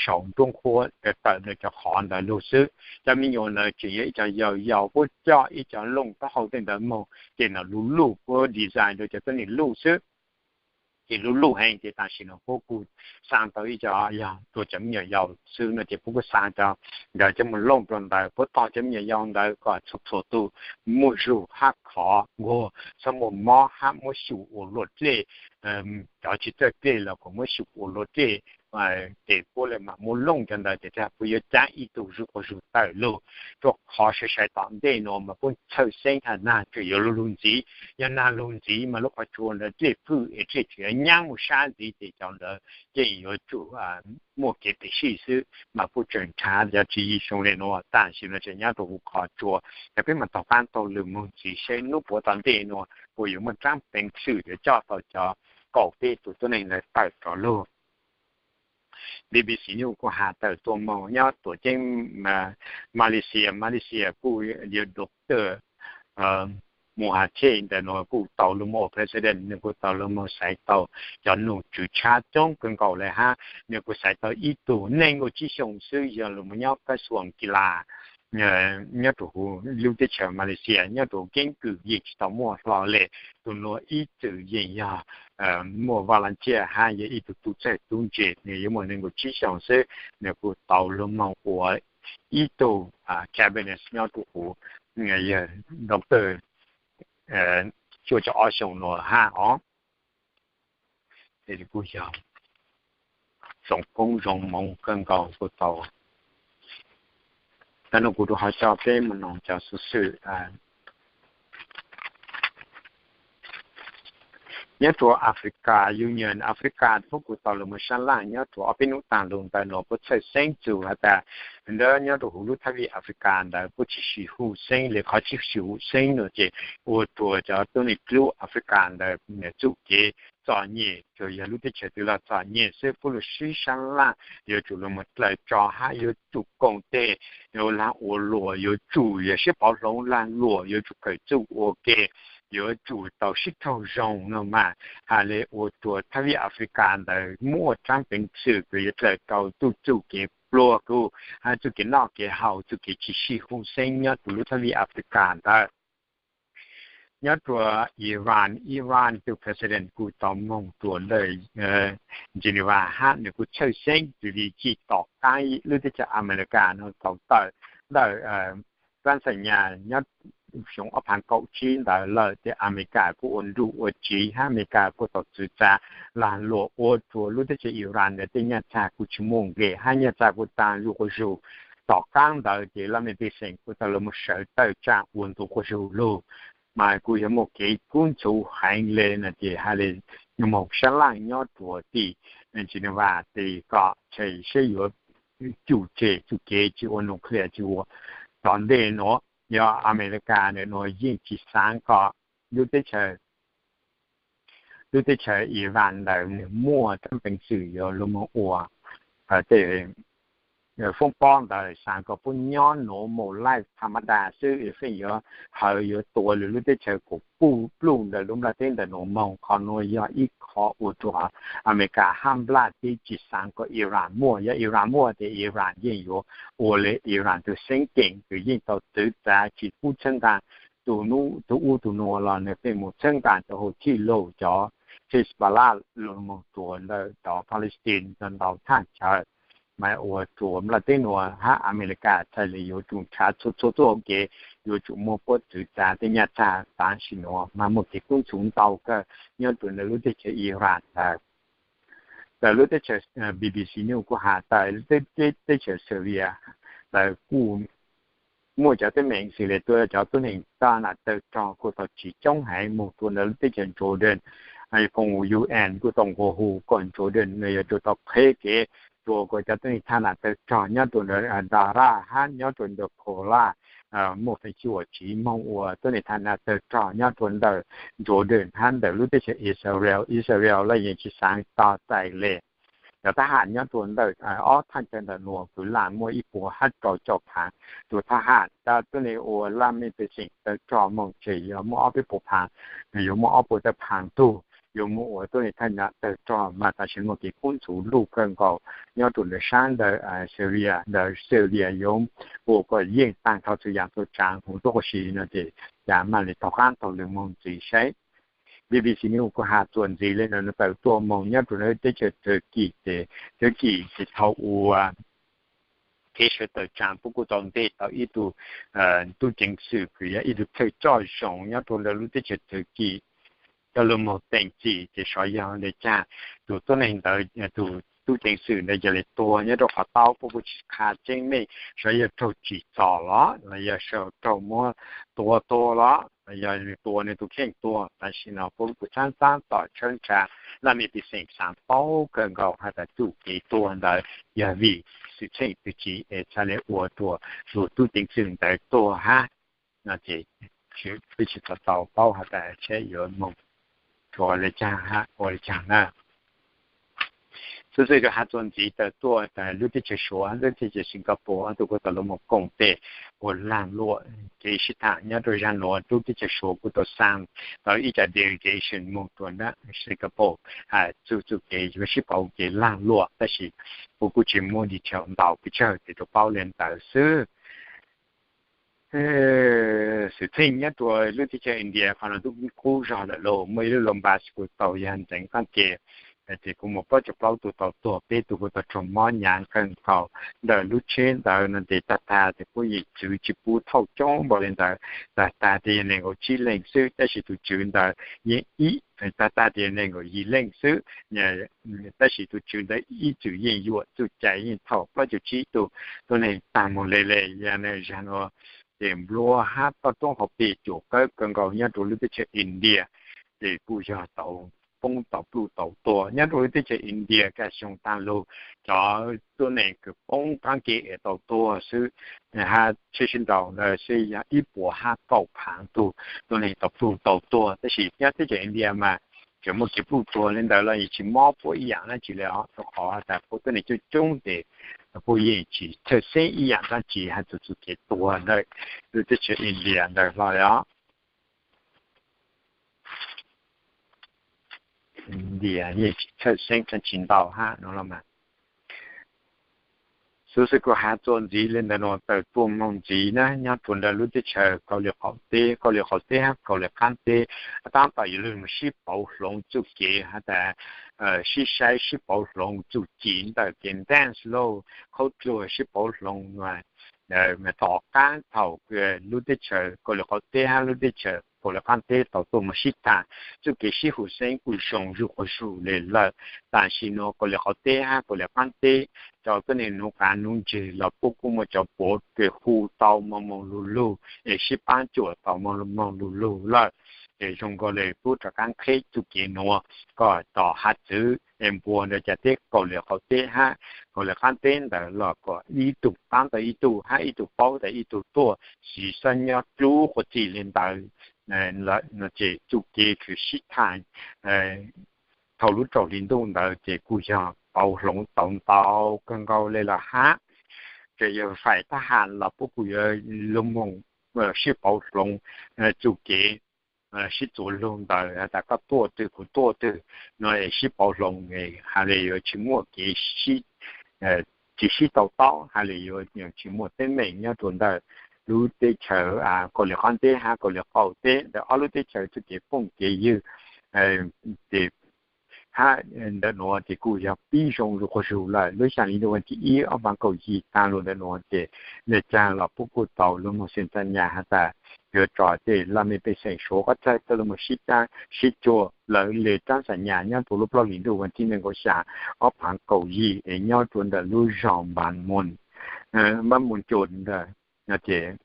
sau nruab nqhuab tawm ntawm cov qhov ntawd lug xwb. Cov me nyuam ntawd tseem yog ib co yau yau, puab coj ib co looj taub hau tej ntawd moog ces nws luj luj, puab design rua cov tuab neeg luj xwb. Ces luj luj heev ces tam sim no puab kuj xaa tau ib co yog rua cov me nyuam yau xwb no ces puab kuj xaa cov ntawd coj moog looj rua ntawd, puab tog cov me nyuam yau ntawd kom txhua txhua tug muaj zug hab khov nkuag, txhob muaj mob hab muab xyum ua luam dlej. Cov tsi txawj dlej los kom muab xyum ua luam dlej. Ces puab le maam muab looj cov ntawd ces puab yuav caab ib tug zuj quas zug tawm lug. Rua qhov sai sai tom ntej nuav mas puab txhawj xeeb has nag tseem yuav lug lug ntxiv. Yog nag lug ntxiv mas lub qhov tsua ntawd dlej fwj es dlej tseem yuav nyaab mus sab ntxiv ces cov ntawd yeej yuav tsum muaj kev phem sij xwb. Mas puab tseem nrhav cov tswv yim zoo le nuav, tam sim no tseem nyob rua huv qhov tsua. Yog peb maam taug qaab taug lwm moog ntxiv seb nub puav tom ntej nuav puas yuav muaj raab peev xwm yuav coj tau cov kaum peb tug tuab neeg ntawd tawm rov lug. B B C News kuj has tawm tuaj moog nyob tuam ceeb Malaysia, Malaysia kuj yog Doctor Mahathir ntawm nuav kuj tau lug moog ua president, nwg kuj tau lug moog xaiv tau cov num tswv tshab coob kawg nkaus le hab. Nwg kuj xaiv tau ib tug neeg nkaum tsib xyoos xwb yog lug moog nyob kab xuam kila nyob rua huv lub teb chaws Malaysia, nyob rua keeb kwm yeej tsi tau muaj hlo le. Tug nuav ib txwm yeej yog muaj volunteer hab yog ib tug tub txawj tub ntse, nwg yuav muaj neeg nkaum tsib xyoos xwb. Nwg kuj tau lug moog ua ib tug cabinet nyob rua huv yawg Doctor cuaj caum ob xyoos nuav hab os. Kuj yog zoo koob zoo moov kawg nkaus kuj tau. Thaum nuav kuv rua qhov coj peb moog noog cov xuv xwm nyob rua Africa, Union Africa puab kuj tau lug moog sab laj nyob rua ob peb nub taag lug ntawd nuav puab txhawj xeeb txug has tas ntawd nyob rua huv lub thaj vij Africa ntawd puab tsi sim huv xeeb le. Qhov tsi sim huv xeeb nuav ces ua rua cov tuab neeg dlub Africa ntawd txuj kev txom nyem, tsuas yog lub teb chaws twg los txom nyem xwb. Puab lug sib sab laj yuav tsum lug moog dlaws tso hab yuav tsum koom teg, yuav laag ua luam, yuav tsum yog sib pauv hloov laag luam, yuav tsum kawm txuj ua ke. yuav tsum tau sib raug zoo no mas has le ua rua thaj vij Africa ntawd muaj tsab peev xwm kws yuav dlaws rau txuj kev pluag kub hab txuj kev noj kev haus, txuj kev tsis sib hum xeeb nyob rua lub thaj vij Africa ntawd. Nyob rua Iran, Iran tug president kuj tau moog rua ntawm Geneva hab nwg kuj txhawj xeeb kws vim txij tom qaab lub teb chaws America no tau tawm ntawm pab xas nyas nyob xyoo ob phav kaum tsib ntawd lawm tes America kuj ua nruj ua tsiv hab America kuj tau txwv txav lag luam ua rua lub teb chaws Iran ntawd tej nyaj txag kuj tsis muaj nqis hab nyaj txag kuj taag zuj quas zug. Tom qaab ntawd ces laj mej pej xeem kuj tau lug moog sawv tawm tsaam ua ntu quas zug lug, mas kuj yog muaj kev kub ntxhuv heev le no ces has le moog sab laj nyob rua tim Geneva tes kom txhais seb yuav cum tseg txuj kev tsis ua nuclear tsis ua tom ntej nuav. Yog America ntawm nuav yeej tsis xaav kom lub teb chaws lub teb chaws Iran ntawd nwg muaj tsab peev xwm yuav lug moog ua tej foob pob ntawd, xaav kom puab nyob nuav moog laij tha ma da xwb, feem yuav hawv yuav tua lug lub teb chaws kuas pluj ntawm lub nplaj teb ntawm nuav moog. Qhov nuav yog ib qho ua rua America hab nplaj teb tsis xaav kom Iran muaj. Yog Iran muaj tes Iran yeej yuav ua le Iran tug xeeb ceem kws yeej tau txwv txav tsis pub txhawb nqaa tug ub tug nuav los nwg pheej moog txhawb nqaa rua Houthi lug cov Hezbollah lug moog rua ntawm cov Palestine ntau thaj chaw. Mas ua rua nplaj teb nuav hab America txhaj le yuav tsum nrhav txhua txhua txuj kev, yuav tsum muaj puab txwv txav tej nyaj txag tam sim nuav mas muaj kev kub ntxhuv ntau kawg nyob rua ntawm lub teb chaws Iran ntawd. Ntawm lub teb chaws, B B C News kuj has tas teb chaws Syria ntawd kuj muaj cov teeb meem xws le tuaj cov tuab neeg tag nam tawg rog kuj tau tsiv coob heev moog rua ntawm lub teb chaws Jordan. Koom U N kuj tau nqua hu kom Jordan nwg yuav tsum tau qheb kev rua kom cov tuab neeg tag nam tawg rog nyob rua ntawm Daraa hab nyob rua ntawm Kholaj muaj feem xyuam tsiv moog ua tuab neeg tag nam tawg rog nyob rua ntawm Jordan hab ntawm lub teb chaws Israel. Israel laj yeej tsis xaav tog txais le. Cov thab ham nyob rua ntawm ob thaj chaw ntawm nuav kwv lam muaj ib puas hab rau caum phaav tug thab ham. Cov tuab neeg ua laj mej pej xeem tawg rog moog tseg yog muaj ob peb puas phaav, yuav muaj ob puas tawm phaav tug yuav muaj ua tuab neeg tag nam tawg rog mas tam sim muaj kev kub ntxhuv luj kawg nkaus nyob rua ntawm sab ntawm Syria. Ntawm Syria yuav ua kom yeej taag dhau txhua yaam txhua tsaav huv tuab qub si no ces cas mam le taug qaab taug lw moog ntxiv saib. B B C News kuj has txuas ntxiv le ntawm nuav tawm tuaj moog nyob rua ntawm teb chaws Turkey tes Turkey ces thaum ua kev sawv tawm tsaam puab kuj tau nteg tau ib tug tub ceev xwm kws yog ib tug thawj coj zoo nyob rua ntawm lub teb chaws Turkey coj lug moog teem txim ces xyov yog le caag. Tug tuab neeg ntawd, tug tub ceev xwm ntawd yog le tuag nyob rua qhov taub, puab kuj tsis qha tseeb mej xyov yog raug tsim txom los los yog raug muab tua tuag los los yog nwg tua nwg tug kheej tuag. Tam sim no puab kuj tsaab tsaab tom tshawb nrhav, laj mej pej xeem xaav paub kawg nkaus has tas txuj kev tuag ntawd yog vim xwm txheej twg tsi es txhaj le ua rua tug tub ceev xwm ntawd tuag hab no ces peb tsis tau paub has tas seb yuav moog rua le caag ua le caag na. Xwb xwb rua has txuas ntxiv tawm tuaj tas lub teb chaws Suav, lub teb chaws Singapore ob tug kuj tau lug moog koom tes ua laag luam kev sib thaam nyob rua zaaj nuav. Lub teb chaws Suav kuj tau xaa tau ib co delegation moog rua ntawm Singapore has txug txuj kev yuav sib pauv kev laag luam tab sis kuj kuj tsis muaj detail ntau pes tsawg tes tsuas paub le ntawd xwb. Xwm txheej nyob rua lub teb chaws India qhov no tub qub zog lawm lauj, muaj ib lub loo npas kuj tau yog ntxeev qaab ke tes kuj muaj plaub caug plaub tug tau tuag, peb tug kuj tau raug mob hnyav kawg nkaus. Ntawm lub tsheb ntawd no tes tag tag tes puab yeej txwv tsis pub thauj coob npaum le ntawd, tag tag tes yog neeg nkaum tsib leej xwb tab sis tus tswv ntawd yeej ib, tag tag tes yog neeg nkaum yim leej xwb tab sis tus tswv ntawd ib txwm yeej yuam txuj cai yeej thauj plaub caug tsib tug tuab neeg taag moog le le. Yog le zaaj nuav tes nplua hab toj roob hauv pes cuam kawg kawg nkaus nyob rua lub teb chaws India tes kuj yog tau poob tau pluj tau tuag. Nyob rua lub teb chaws India kaj xyoo taag lug cov tuab neeg kws poob qaab ke es tau tuag xwb hab tsheb sib nraus ntawd xwb yog ib puas hab kaum phaav tug tuab neeg tau pluj tau tuag. Tab sis nyob teb chaws India mas tseem muaj kev pluj tuag le ntawd los yeej tsis mob puab ib yaam dlaab tsi le os, rua qhov has tas puab tuab neeg coob coob tes puab yeej tsis txhawj xeeb ib yaam dlaab tsi has txug txuj kev tuag ntawm lub teb chaws India ntawd hlo le os. India yeej tsis txhawj xeeb tseeb tsis ntau hab no los mas. Xov xwm kuv has txuas ntxiv le ntawm nuav tawm tuaj moog ntxiv na, nyob rua ntawm lub teb chaws Kauslim Qaum Teb, Kauslim Qaum Teb hab Kauslim Qaab Teb, taab tom yuav lug moog sib pauv hloov txuj kev has tas sib saib sib pauv hloov txuj kev ntawm kev dance lauj, khaub dluag sib pauv hloov. Tom qaab thaum lub teb chaws Kauslim Qaum Teb hab lub teb chaws Kauslim Qaab Teb tau tuaj moog sib thaam, txuj kev sib hum xeeb kuj zoo zuj quas zug le lawm. Tam sim nuav Kauslim Qaum Teb hab Kauslim Qaab Teb cov tuab neeg nuv qaav nuv ntswg los puab kuj muaj cov puav ke hu tau moog moog lug lug es sib paab cuam tau moog moog lug lug lawm. Es zoo nkaus le puab rov qaab qheb txuj kev nuav kom tom hav txwv es npuag ntawm cas teb Kauslim Qaum Teb hab Kauslim Qaab Teb ntawd los kom ib tug paab tau ib tug hab ib tug paub tas ib tug tuaj, tsis xob nyob dlub quas txij le ntawd. Ces txuj kev kws sib thaam thaum lub rau hli ntuj ntawd ces kuj yog pauv hloov tau ntau kawg nkaus le lawm hab. Ces yog faim thab ham los puab kuj yuav lug moog sib pauv hloov txuj kev sib txuas lug ntawd has tas koj tuaj twg kuv tuaj twg no es sib pauv hloov, has le yuav tsis muaj kev tsis sib tau taub, has le yuav tsis muaj teeb meem nyob rua ntawm lub teb chaws Kauslim Qaab Teb hab Kauslim Qaum Teb ntawm ob lub teb chaws txuj kev phooj kev ywg. Ces hab ntawm nuav ces kuj yog pib zoo zuj quas zug lawm. Lub xyaa hli ntuj vas thib ib ob phav kaum yim taag lug ntawm nuav ces le caag los puab kuj tau lug moog xeem txav nyas has tas yuav tso tej laj mej pej xeem Suav qab txawj coj lug moog sib caab sib cuam lawv le caab xam nyas nyob rua lub plaub hlis ntuj vas thib neeg nkaum xya ob phav kaum yim es nyob rua ntawm lub zog Npab Moos, Npab Moos Coo ntawd ces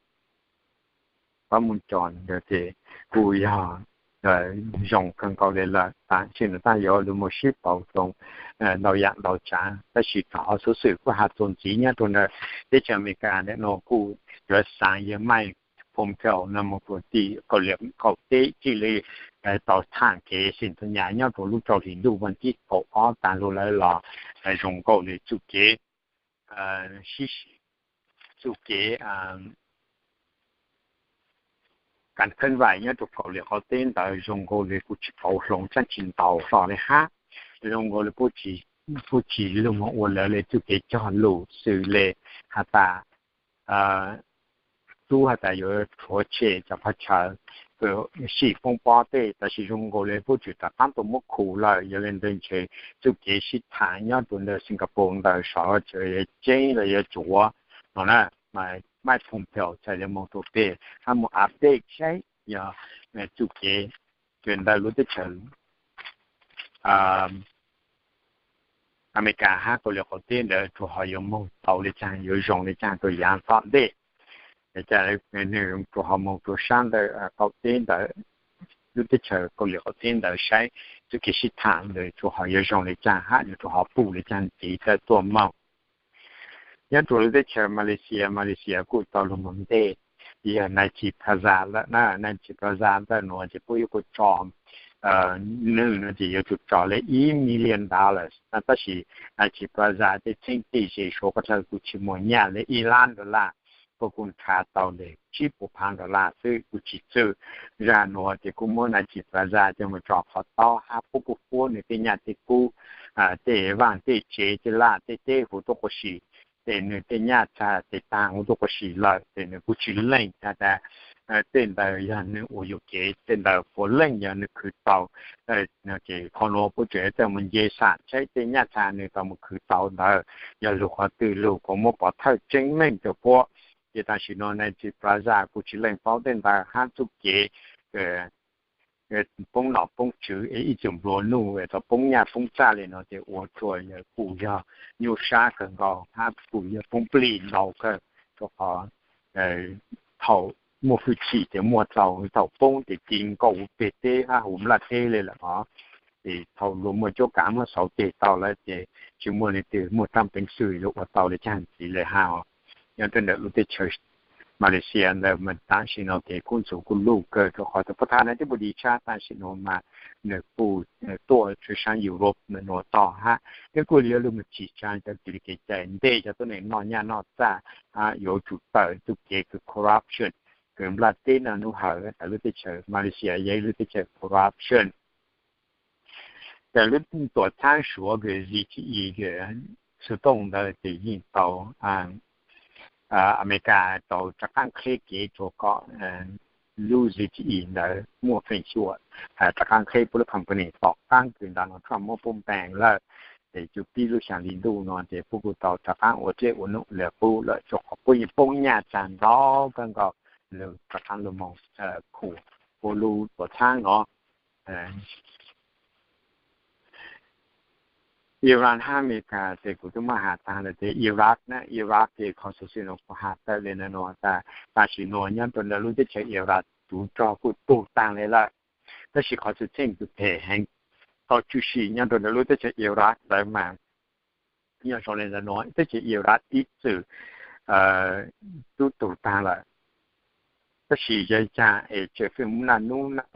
Npab Moos Coo ntawd ces kuj yog zoo kawg nkaus le lawm. Tam sim nuav taag yuav lug moog sib pauv hloov ntau yaam ntau tsaav, tab sis thaum xov xwm kuj has txuas ntxiv nyob rua ntawm teb chaws Amelikas ntawm nuav kuj yuav xaav yawg Mike Pompeo no moog rua tim Kauslim Qaum Teb txij le tau thaam kev xeem txav nyas nyob rua lub rau hlis ntuj vas thib kaum ob taag lug lawm los zoo nkaus le txuj kev txuj kev kav kheeb vais nyob rua Kauslim Qaum Teb ntawd zoo nkaus le kuj tsis pauv hloov tseeb tsis ntau hlo le hab. Zoo nkaus le puab tsis lug moog ua lawv le txuj kev cog lus xws le has tas tub has tas yuav rhuav tshem cov phaj chaw sim poob pob tej, tab sis zoo nkaus le puab tseem rov qaab tuaj muab khu lawm. Yog le ntawd ntshe txuj kev sib thaam nyob rua ntawm Singapore ntawd sov tseem yuav tseeb los yuav tsuav no na. Mas Mike Pompeo txhad yuav moog rua peg hab moog update saib yog txuj kev kws ntawm lub teb chaws Amelikas hab Kauslim Qaum Teb ntawd tsuas ho yuav moog tau le caag, yuav zoo le caag rua yaav tom ntej. Nwg tsuas ho moog rua sab ntawm qaum teb ntawd, lub teb chaws Kauslim Qaum Teb ntawd saib txuj kev sib thaam ntawd tsuas ho yuav zoo le caag hab nwg tsuas ho pum le caag ntxiv tawm tuaj moog. Nyob rua lub teb chaws Malaysia, Malaysia kuj tau lug moog nteg yog Najib Razak lawm na. Najib Razak ntawm nuav ces puab yuav kuj tso nwg no ces yuav tsum tso le ib million dollars na, tab sis Najib Razak tej txheeb tej ze Suav qab dlawg kuj tsis muaj nyaj le ib lab dollar, puab kuj nrhav tau le tsib puas phav dollar xwb kuj tsis txwm. Zag nuav ces kuj muab Najib Razak coj moog tso qhov taub hab puab kuj puab nwg tej nyaj tej kub, tej vaaj tej tsev tej laj tej teb huv tuab quas si, ces nwg tej nyaj txag tes taag huv tuab quas si lawm ces nwg kuj tsis leej has tas tej ntawd yog nwg ua yuam kev, tej ntawd puav leej yog nwg khwv tau. Qhov nuav puab tseem txawm moog nce xam saib tej nyaj txag nwg tau moog khwv tau ntawd yog lug qhov twg lug kuas muab pov thawj tseeb meej rua puab. Ces tam sim nuav Najib Razak kuj tsis leej paub tej ntawd hab txuj kev poob nom poob tswv es ib txwm nplua nuj tau poob nyaj poob txag le no ces ua rua yawg kuj yog nyuaj sab kawg nkaus hab kuj yog poob plig ntau kawg, rua qhov thaum muaj hwj chim ces muaj tau, thaum poob ces ci nkaus huv peg teb hab huv nplaj teb le lawm os. Ces thaum luag muaj cuab kav muab xauv ceg tau lawm ces tsis muaj leej twg muaj taab peev xwm yuav ua tau le caag ntxiv le hab os. Nyob rua ntawm lub teb chaws Malaysia ntawd mas tam sim no ces kub ntxhuv kuj luj kawg rua qhov tas puab thaj nab teb puj di tshab tam sim nuav mas nwg kuj tuaj tshwj saab Europe ntawm nuav tog hab. Nyob kuj yuav lug moog tsim tsaa cov kws le kev cai ntej cov tuab neeg noj nyaj noj txag, yuav tsum tawm txuj kev kws corruption, kws nplaj teb noj nub hawv tas lub teb chaws Malaysia yog ib lub teb chaws corruption. Ces lub tuam txhab Suav kws ZTE kws xu tooj ntawd ces yeej tau Amelikas tau rov qaab qheb kev rua kom lub ZTE ntawd muaj feem xyuam rov qaab qheb puab lub company tom qaab kws Donald Trump muab puab ban lawm. Ces cug pib lub xyaa hli ntuj no ces puab kuj tau rov qaab ua zeb ua num le qub lawm, rua qhov puab yeej poob nyaj taag ntau kawg nkaus, lug rov qaab lug moog khuam puab lub tuam txhab no. Iran hab Amelikas ces kuv tub muab has taag lawm ces Iraq na, Iraq ces qhov xov xwm no kuv has tawm le nuav nuav tas, tam sim nuav nyob rua ntawm lub teb chaws Iraq tug rog kuj tug taag le lawm. Tab sis qhov txheej txheej kws phem heev tau tshwm sim nyob rua ntawm lub teb chaws Iraq ntawd mas nyob zoo le ntawm nuav, teb chaws Iraq ib txwm tub tug taag lawm. Tab sis yog caag es tseem feem muaj naj nub naj